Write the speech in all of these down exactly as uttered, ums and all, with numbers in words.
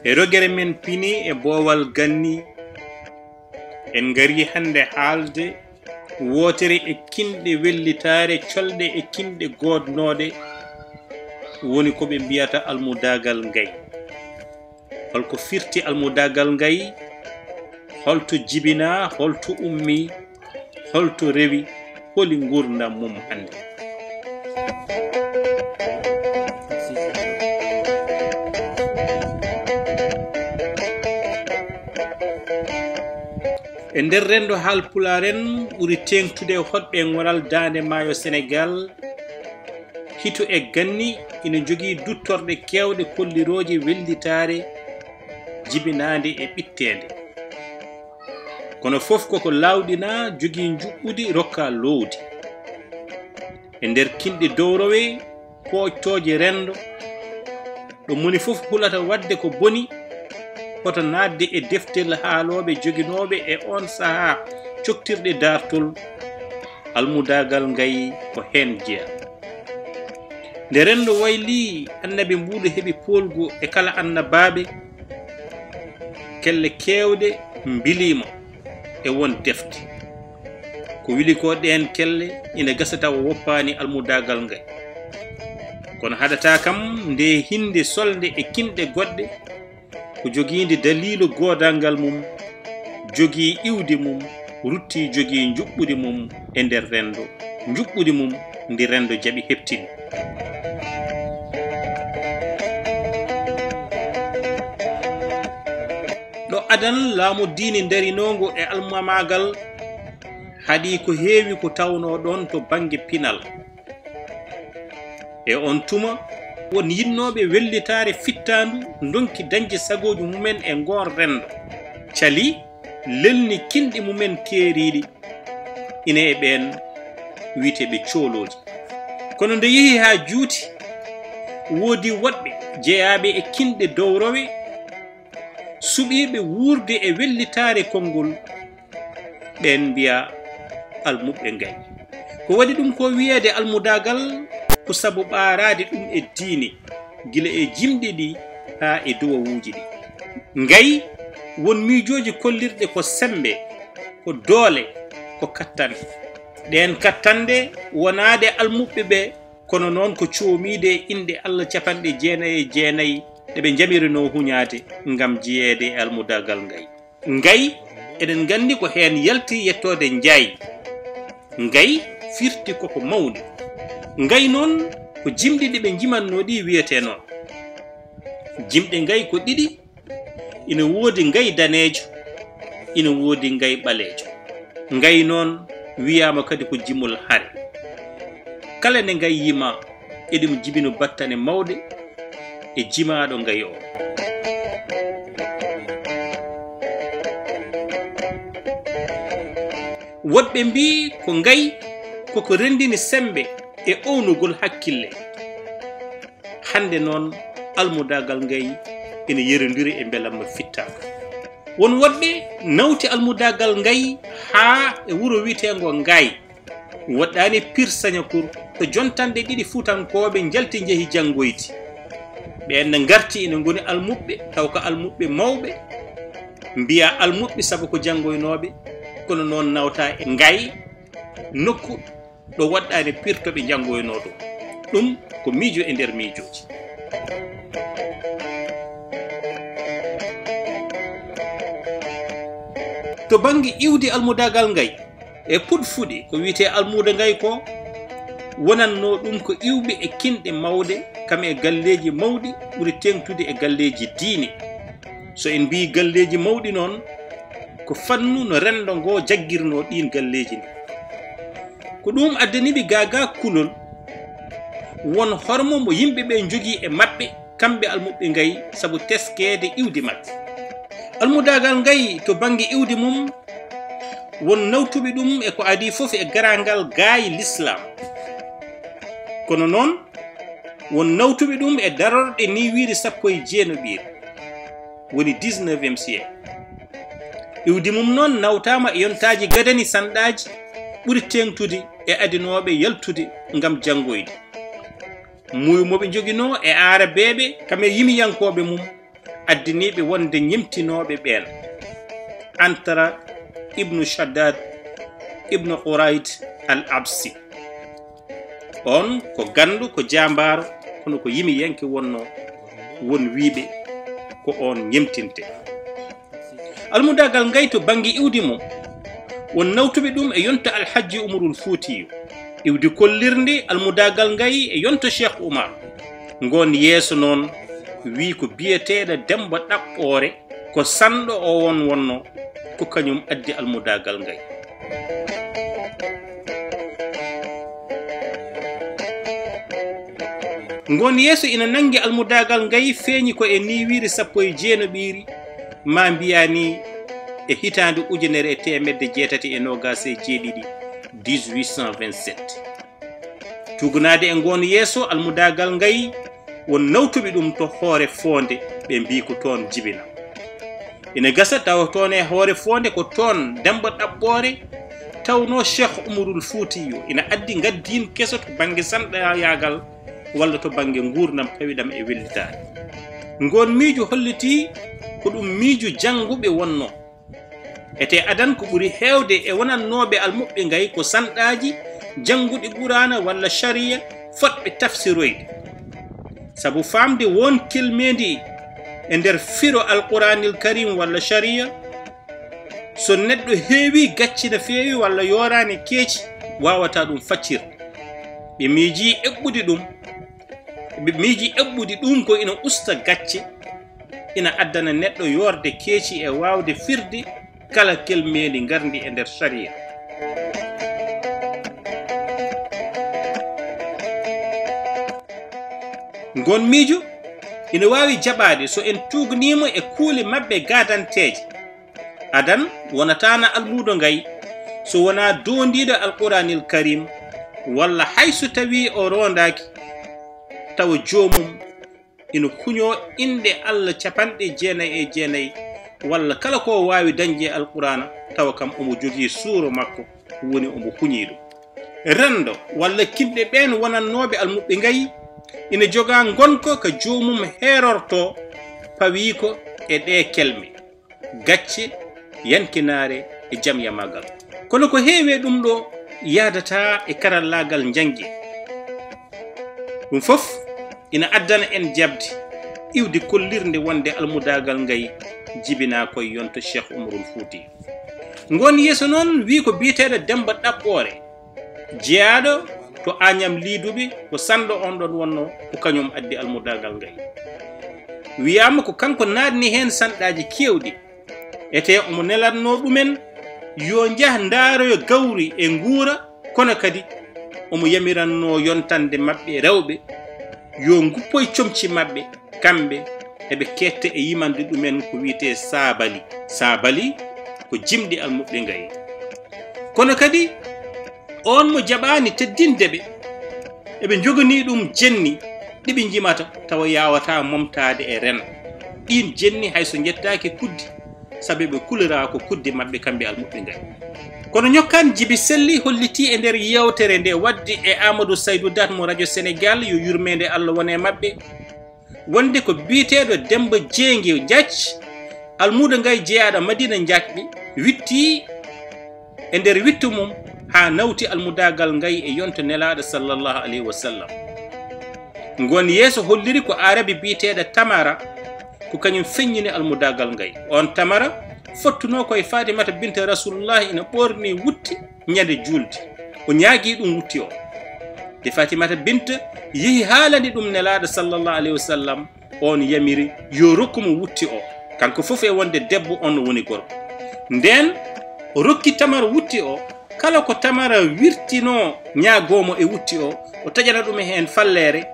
E rogere men pini e boowal ganni, en ngari hannde haalde wootere e kinɗe wellitaare colɗe e kinɗe goodnooɗe, woni ko ɓe mbiyata almudaagal ngay. Holko firti almudaagal ngay? Holto jibinaa? Holto ummii? Holto rewi? Holi nguurndam mum hannde? E nder renndo Haalpulaar en ɓuri teeŋtude e hoɗɓe e ŋoral daande maayo Senegaal, hito e ganni ina jogii duttorɗe keewɗe kollirooje wellitaare jibinaande e ɓitteende. Kono fof koko laawɗinaa, jogii njuɓɓudi, rokkaa loowdi. E nder kinɗe dowrowe, pooƴtooje renndo, ɗo moni fof hulata waɗde ko boni, hoto naatde e deftel haalooɓe joginooɓe e oon sahaa coktirɗe daartol, almudaagal ngay ko heen jeyaa. Nde renndo waylii, Annabi Mbuuɗo heɓi poolgu e kala annabaaɓe, kelle keewɗe mbiliima e won defte. Ko wili ko ɗeen kelle ina gasa tawa woppaani almudaagal ngay. Kono haɗataa kam nde hinnde solnde e kinɗe goɗɗe, ko jogiinde daliilu goodanngal mum, jogii iwdi mum, ruttii jogii njuɓɓudi mum e nder renndo, njuɓɓudi mum ndi renndo jaɓi heɓtini. Ɗo adan laamu diine ndarinoongu e almamaagal haɗi ko heewi ko tawnoo ɗoon to bannge pinal. E oon tuma, won yiɗnooɓe wellitaare fittaandu ndonki dañde sagooji mumen e ngoon renndo. Cali, lelni kinɗi mumen keeriiɗi, ine e ɓeen wiyeteeɓe coolooji. Kono nde yehi haa juuti, woodi woɗɓe jeyaaɓe e kinɗe dowrowe, suɓiiɓe wuurde e wellitaare konngol, ɓeen mbiya almuɓɓe ngay. Ko waɗi ɗum ko wiyeede almudaagal, ko sabu ɓaaraade ɗum e diine, gila e jimɗi ɗi haa e duwawuuji ɗi. Ngay, won miijooji kollirɗe ko semmbe, ko doole, ko kattanɗe. Ɗeen kattanɗe wonaade almuɓɓe ɓe, kono noon ko coomiide e inɗe Allah capanɗe jeenayi e jeenayi ɗe ɓe njamirinoo huñaade ngam jeyeede e almudaagal ngay. Ngay, eɗen nganndi ko heen yalti yettoode njaay. Ngay firti koko mawni. Ngay noon ko jimɗi ɗi ɓe njimannoo ɗi wiyetee noon. Jimɗe ngay ko ɗiɗi, ina woodi ngay daneejo, ina woodi ngay ɓaleejo. Ngay noon wiyaama kadi ko jimol hare. Kala nde ngay yima, eɗum jibino battane mawɗe e jimaaɗo ngay o. Woɗɓe mbii ko ngay koko renndini semmbe e ownugol hakkille. Hannde noon, almudaagal ngay ina yerondiri e mbelamma fittaandu. Won woɗɓe nawti almudaagal ngay haa e wuro wiyeteengo Ngaay. Woɗɗaani Pir Sañakur to jontanɗe ɗiɗi Fuutankooɓe njalti njehi janngoyde. Ɓeen ne ngarti ina ngoni almuɓɓe, taw ko almuɓɓe mawɓe, mbiyaa almuɓɓe sabu ko janngoynooɓe, kono noon nawtaa e Ngaay, nokku ɗo woɗɗaani Pir to ɓe njanngoynoo ɗo. Ɗum ko miijo e nder miijooji. To bannge iwdi almudaagal ngay, e puɗfuɗi ko wiyetee almuuda ngay ko, wonannoo ɗum ko iwɓe e kinɗe mawɗe, kam e galleeji mawɗi ɓuri teeŋtude e galleeji diine. So en mbii galleeji mawɗi noon, ko fannu no renndo ngoo jaggirnoo ɗiin galleeji ni. Ko ɗum addani ɓe gaagaa kulol, won hormo mo yimɓe ɓe njogii e maɓɓe, kamɓe almuɓɓe ngay, sabu teskeede iwdi maɓɓe. Almudaagal ngay to bannge iwdi mum, won nawtuɓe ɗum e ko adii fof e garaangal gaay lislaam. Kono noon, won nawtuɓe ɗum e darorɗe niwiire sappo e jeenaɓiire, woni dix-neuvième siècle. Iwdi mum noon nawtaama e yontaaji gadani sanɗaaji ɓuri teeŋtude e adinooɓe yaltude ngam janngoyde. Muuyo mo ɓe njoginoo e aarabeeɓe, kam e yimiyankooɓe mum, addiniiɓe wonde ñemtinooɓe ɓeen, Antara ibnu Shaddad ibnu Qurayd al Absi. On ko ganndu, ko jaambaaro, kono ko yimiyanke wonnoo, won wiiɓe ko on ñemtinte. Almudaagal Ngay to bannge iwdi mum, won nawtuɓe ɗum e yonta Alhajji Umarul Fuutiyu, iwdi kollirndi Almudaagal Ngay e yonta Cheikh Umar. Ngoon yeeso noon wii ko biyeteeɗo Demmba Ɗaɓɓoore, ko sanɗo o won wonno, ko kañum addi Almudaagal Ngay. Ngoon yeeso ina nanngi Almudaagal Ngay feeñi ko e niiwiiri sappo e jeenaɓiiri, maa mbiyaa ni e hitaande ujunere e teemedde jeetati e noogaas e jeeɗiɗi, dix-huit cent vingt-sept. Tuugnaade e ngoon yeeso, Almudaagal Ngay won nawtuɓe ɗum to Hoore Foonde, ɓe mbii ko toon jibina. Ina gasa tawa toon e Hoore Foonde ko toon Demmba Ɗaɓɓoore tawnoo Cheikh Umarul Fuutiyu ina addi ngaddiin keso to bannge sanɗayaagal walla to bannge nguurndam pawiɗam e wellitaare. Ngoon miijo hollitii ko ɗum miijo jannguɓe wonnoo. Etee adan ko ɓuri heewde e wonannooɓe Almuɓɓe Ngay ko sanɗaaji jannguɗi Quraana walla Shariya fotɓe tafsiroyde. Sabu faamde won kelmeendi e nder firo Alquraanil Karim walla Shariya, so neɗɗo heewii gacce no feewi walla yooraani keeci, waawataa ɗum faccirde. Ɓe miijii eɓɓude ɗum, ɓe miijii eɓɓude ɗum ko ina usta gacce, ina addana neɗɗo yoorde keeci e waawde firde kala kelmeendi ngarndi e nder Shariya. Ngoon miijo ina waawi jaɓaade so en tuugniima e kuule maɓɓe gaadanteeje. Adan wonataana Almuudo Ngay so wonaa doondiiɗo Alquraanil Karim, walla hay so tawii o roondaaki, tawa joomum ina huñoo inɗe Alla capanɗe jeenayi e jeenayi, walla kala ko o waawi dañde e Alquraana, tawa kam omo jogii suuro makko, woni omo huñii ɗum. Renndo walla kinɗe ɓeen wonannooɓe Almuɓɓe Ngay ina jogaa ngonka ka joomum heerortoo, pawii ko e ɗee kelme: gacce, yankinaare e jamyamaagal. Kono ko heewi e ɗum ɗoo yaadataa e karallaagal njannge. Ɗum fof ina addana en jaɓde iwdi kollirndi wonde Almudaagal Ngay jibinaa ko e yonto Cheikh Umarul Fuuti. Ngoon yeeso noon wii ko biyeteeɗo Demmba Ɗaɓɓoore, jeyaaɗo to Añam Liiduɓe, ko sanɗo on ɗon wonnoo, ko kañum addi Almudaagal Ngay. Wiyaama ko kanko naatni heen sanɗaaji keewɗi. Etee omo nelatnoo ɗumen yo njah ndaaroyo gawri e nguura, kono kadi omo yamirannoo yontande maɓɓe rewɓe yo nguppoy comci maɓɓe, kamɓe eɓe keedta e yimande ɗumen ko wiyetee saabali. Saabali ko jimɗi Almuɓɓe Ngay. Kono kadi, on mo jaɓaani teddinde ɓe, eɓe njoganii ɗum jenni ɗi ɓe njimata, tawa yaawataa momtaade e ren. Ɗiin jenni hay so njettaaki kuddi, sabu ɓe kuloraa ko kuddi maɓɓe kamɓe Almuɓɓe Ngay. Kono Ñokkaan Jibi Selli hollitii e nder yeewtere nde waɗdi e Amadou Saydou Dat mo Radio Sénégal, yo yurmeende Allah won e maɓɓe, wonde ko biyeteeɗo Demmba Jeegi Njaac, Almuudo Ngay jeyaaɗo Madiina Njaacɓe, witti e nder witto mum haa nawti Almudaagal Ngay e yonto Nelaaɗo sallallahu alayhi wa sallam. Ngoon yeeso holliri ko Aarabi biyeteeɗo Tamara, ko kañum feññini Almudaagal Ngay. On Tamara fottunoo ko e Fatimata Binta Rasulullahi, ina ɓoorni wutte ñande juulde. O ñaagii ɗum wutte o. Nde Fatimata Binta yehi haalani ɗum Nelaaɗo sallallahu alayhi wa sallam, on yamiri yo rokku mo wutte o. Kanko fof e wonde debbo, on woni gorko. Ndeen o rokki Tamara wutte o, kala ko Tamara wirtinoo ñaagoo mo e wutte o, o taƴana ɗum heen falleere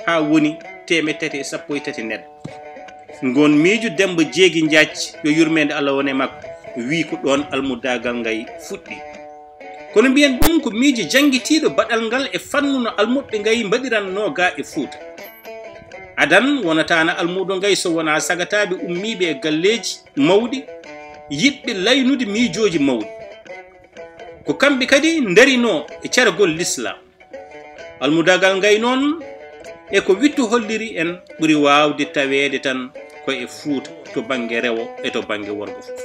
haa woni teemeɗɗe tati e sappo e tati ned. Ngoon miijo Demmba Jeegi Njaac, yo yurmeende Allah won e makko, wii ko ɗoon Almudaagal Ngay fuɗɗi. Kono mbiyen ɗum ko miijo janngitiiɗo baɗal ngal e fannu no Almuɓɓe Ngay mbaɗirannoo gaa e Fuuta. Adan wonataana Almuudo Ngay so wonaa sagataaɓe ummiiɓe e galleeji mawɗi, yiɗɓe laynude miijooji mawɗi. Ko kamɓe kadi ndarinoo e cargol Lislaam. Almudaagal Ngay noon, e ko wittu holliri en, ɓuri waawde taweede tan ko e Fuuta, to bannge rewo e to bannge worgo fof.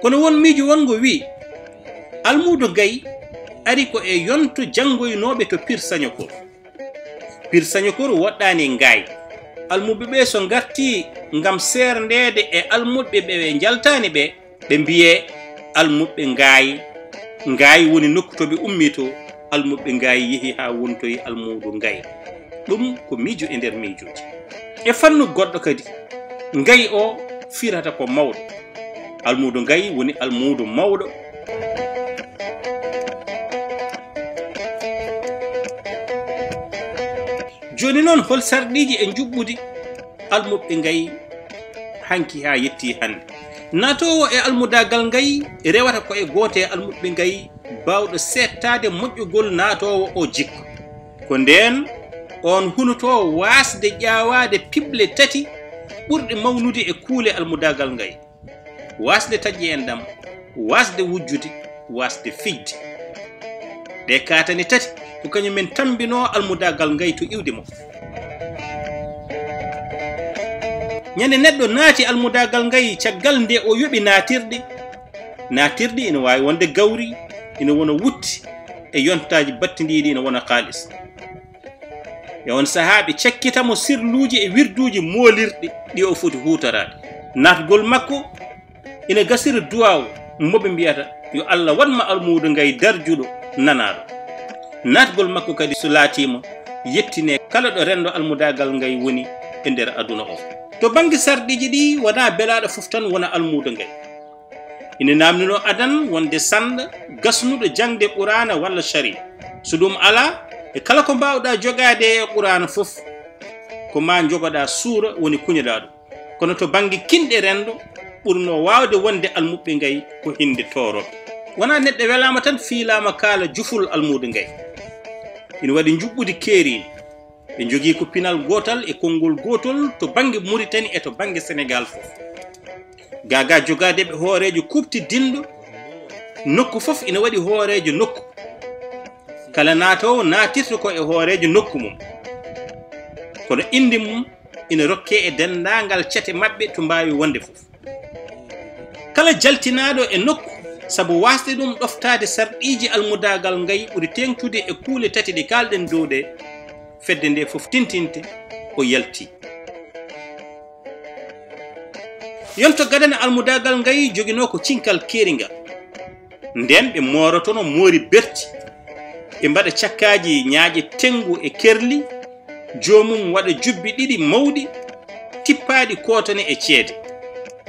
Kono won miijo wonngo wiyi, Almuudo Gay ari ko e yonto janngoynooɓe to Pir Sañokor. Pir Sañokor woɗɗaani e Ngaay. Almuɓɓe ɓe so ngartii ngam seerndeede e almuɓɓe ɓe ɓe njaltaani ɓe, ɓe mbiyee almuɓɓe Ngaay. Ngaay woni nokku to ɓe ummii to, almuɓɓe Ngaay yehi haa wontoyi Almuudo Ngaay. Ɗum ko miijo e nder miijooji. E fannu goɗɗo kadi, Ngaay o firata ko mawɗo. Almuudo Ngaay woni almuudo mawɗo. Jooni noon, hol sarɗiiji e njuɓɓudi almuɓɓe Ngaay hanki haa yettii hannde? Naatoowo e almudaagal Ngaay rewata ko e gooto e almuɓɓe Ngaay baawɗo seettaade moƴƴugol naatoowo o jikku. Ko ndeen oon hunotoo waasde ƴaawaade piɓle tati ɓurɗe mawnude e kuule almudaagal Ngaay. Waasde taƴde enɗam, waasde wujjude, waasde fijde. Ɗee kaatane tati ko kañum en tammbinoo almudaagal Ngaay to iwde mo. Ñande neɗɗo naati almudaagal Ngaay caggal nde o yoɓi naatirɗe, naatirɗe ina waawi wonde gawri, ina wona wutte e yontaaji battindiiɗi, ina wona kaalis. E oon sahaa ɓe cakkita mo sirluuji e wirduuji moolirɗi ɗi o foti huutoraade. Naatgol makko ina gasira duwaaw mo ɓe mbiyata, "Yo Allah waɗ ma Almuudo Ngaay darjuɗo nanaaɗo." Naatgol makko kadi so laatiima, yettinee kala ɗo renndo almudaagal Ngaay woni e nder aduna o. To bannge sarɗiiji ɗi, wonaa belaaɗo fof tan wona Almuudo Ngaay. Ina naamnino adan wonde sanɗa gasnuɗo jaŋde Quraana walla Shari'a. So ɗum alaa, e kala ko mbaawɗaa jogaade e Quraana fof, ko maa njogoɗaa suura woni kuñoɗaa ɗum. Kono to bannge kinɗe renndo, ɓurnoo waawde wonde almuɓɓe Ngaay ko hinnde toorooɓe. Wonaa neɗɗo welaama tan fiilaama kaala jufol Almuudo Ngaay. Ina waɗi njuɓɓudi keeriindi. Ɓe njogii ko pinal gootal e konngol gootol to bannge Muritani e to bannge Senegaal fof. Gaa gaa jogaade ɓe hooreejo kuuɓtidinɗo, nokku fof ina waɗi hooreejo nokku. Kala naatoowo naatirta ko e hooreejo nokku mum. Kono innde mum ina rokkee e denndaangal cate maɓɓe to mbaawi wonde fof. Kala jaltinaaɗo e nokku, sabu waasde ɗum ɗoftaade sarɗiiji almudaagal Ngaay ɓuri teeŋtude e kuule tati ɗe kaalɗen dow ɗe, fedde nde fof tintinte, o yalti. Yonto gadana almudaagal Ngaay joginoo ko cinkal keeringal. Ndeen ɓe moorotono moori berti, ɓe mbaɗa cakkaaji ñaaƴe tenngu e kerli, joomum waɗa jubbi ɗiɗi mawɗi, tippaaɗi kootane e ceede.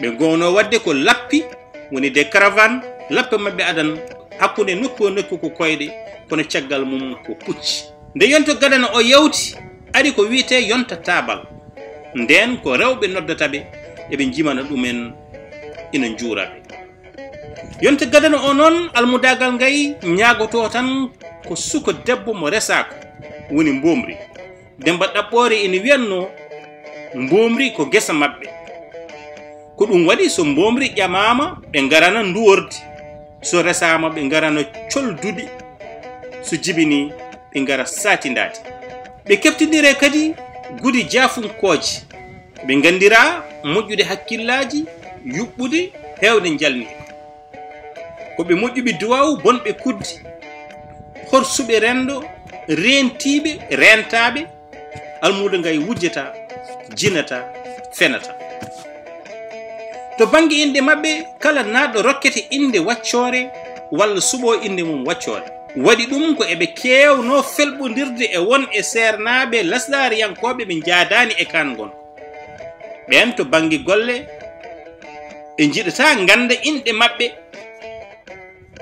Ɓe ngoowno waɗde ko lappi, woni des caravanes, lappe maɓɓe adan hakkunde nokku e nokku ko koyɗe, kono caggal mum ko pucci. Nde yonto gadana o yawti, ari ko wiyetee yonta taabal. Ndeen ko rewɓe noddata ɓe, eɓe njimana ɗumen, ina njuura ɓe. Yonta gadana o noon, almudaagal Ngaay ñaagotoo tan ko suka debbo mo resaaka, woni mboomri. Demmba Ɗaɓɓoore ina wiyatnoo, mboomri ko ngesa maɓɓe. Ko ɗum waɗi so mboomri ƴamaama, ɓe ngarana nduwordi. So resaama, ɓe ngarana colduɗi. So jibinii, ɓe ngara saatindaade. Ɓe keɓtindire kadi gudi jaafunkooji. Ɓe nganndiraa moƴƴude hakkillaaji, yuɓɓude, heewde njalniiko. Ko ɓe moƴƴuɓe duwaaw, bonɓe kuddi, horsuɓe renndo, reentiiɓe, reentaaɓe, almuudo Ngaay wujjataa, jinataa, fenataa. To bannge inɗe maɓɓe, kala naatɗo rokkete innde waccoore walla suɓoo innde mum waccoore. Waɗi ɗum ko eɓe keewnoo felɓondirde e won e seernaaɓe lasɗaariyankooɓe ɓe njaadaani e kaan ngon. Ɓeen to bannge golle, ɓe njiɗataa ngannda inɗe maɓɓe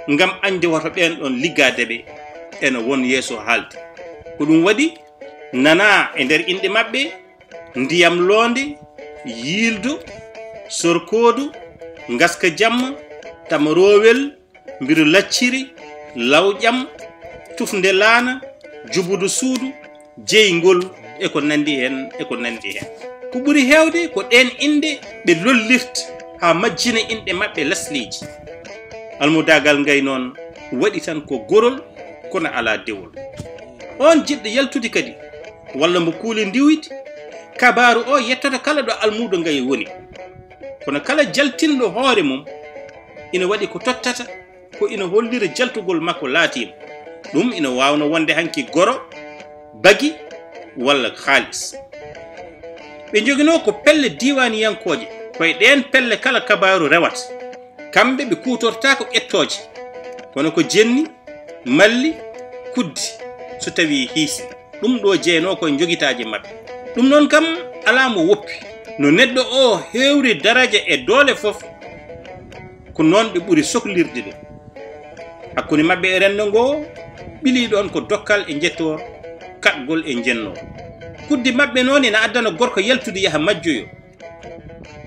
ngam añde woto ɓeen ɗoon liggaade ɓe ena won yeeso haalde. Ko ɗum waɗi nanaa e nder inɗe maɓɓe ndiyam loonde, yiildo, sorkoodo, ngaska jamma, tamaroowel, mbiru lacciri, lawƴam, tufnde laana, jubudu suudu, jeyngol, e ko nanndi heen, e ko nanndi heen. Ko ɓuri heewde ko ɗeen inɗe ɓe lollirta haa majjina inɗe maɓɓe lasliiji. Almudaagal Ngaay noon waɗi tan ko gorol, kono alaa dewol. Oon jiɗɗo yaltude kadi, walla mbo kuule ndiwiti, kabaaru o yettoto kala ɗo almuudo ngay woni. Kono kala jaltinɗo hoore mum, ina waɗi ko tottata, ko ina hollira jaltugol makko laatiima. Ɗum ina waawno wonde hanki goro, bagi, walla haalis. Ɓe njoginoo ko pelle diiwaaniyankooje, ko e ɗeen pelle kala kabaaru rewata. Kamɓe ɓe kuutortaa ko ƴettooje, kono ko jenni, malli, kuddi, so tawii hiisi. Ɗum ɗo jeynoo ko e njogitaaje maɓɓe. Ɗum noon kam alaa mo woppi. No neɗɗo o heewri daraja e doole fof, ko noon ɓe ɓuri soklirde ɗum. Hakkunde maɓɓe e renndo ngo, ɓilii ɗoon ko dokkal e njettoor, kaɗgol e njennoo. Kuddi maɓɓe noon ina addana gorko yaltude yaha majjoyo.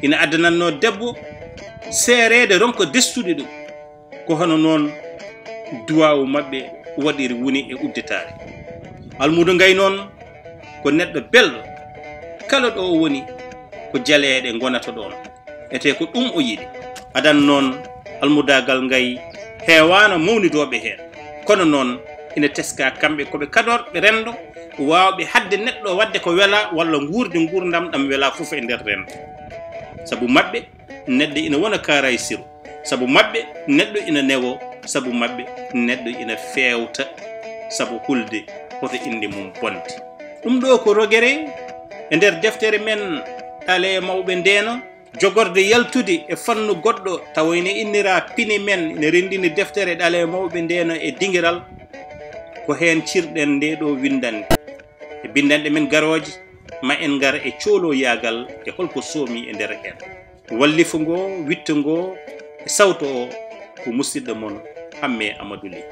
Ina addanatnoo debbo seereede ronka destude ɗum. Ko hono noon duwaawu maɓɓe waɗiri woni e udditaare. Almuudo Ngay noon ko neɗɗo belɗo. Kala ɗo o woni ko jaleeɗe ngonata ɗoon. Etee ko ɗum o yiɗi. Adan noon almudaagal Ngay heewaano mawnidooɓe heen. Kono noon ina teskaa kamɓe ko ɓe kaɗorɓe renndo, waawɓe haɗde neɗɗo waɗde ko welaa walla nguurde nguurndam ɗam welaa fof e nder renndo. Sabu maɓɓe, neɗɗo ina wona kaaraay siru. Sabu maɓɓe, neɗɗo ina newo. Sabu maɓɓe, neɗɗo ina feewta. Sabu hulde hoto innde mum bonde. Ɗum ɗo ko rogere e nder deftere men Ɗalee Mawɓe Ndeeno, jogorde yaltude e fannu goɗɗo tawa ina innira pine men, ina renndini deftere Ɗalee Mawɓe Ndeeno e dingiral. Ko heen cirɗen nde ɗo winndannde. E binndanɗe men garooje, ma en ngar e cooloyaagal e holko soomi e nder heen. Wallifu ngo, witto ngo, e sawto o, ko musidɗo mon Hammee Amadou Ly.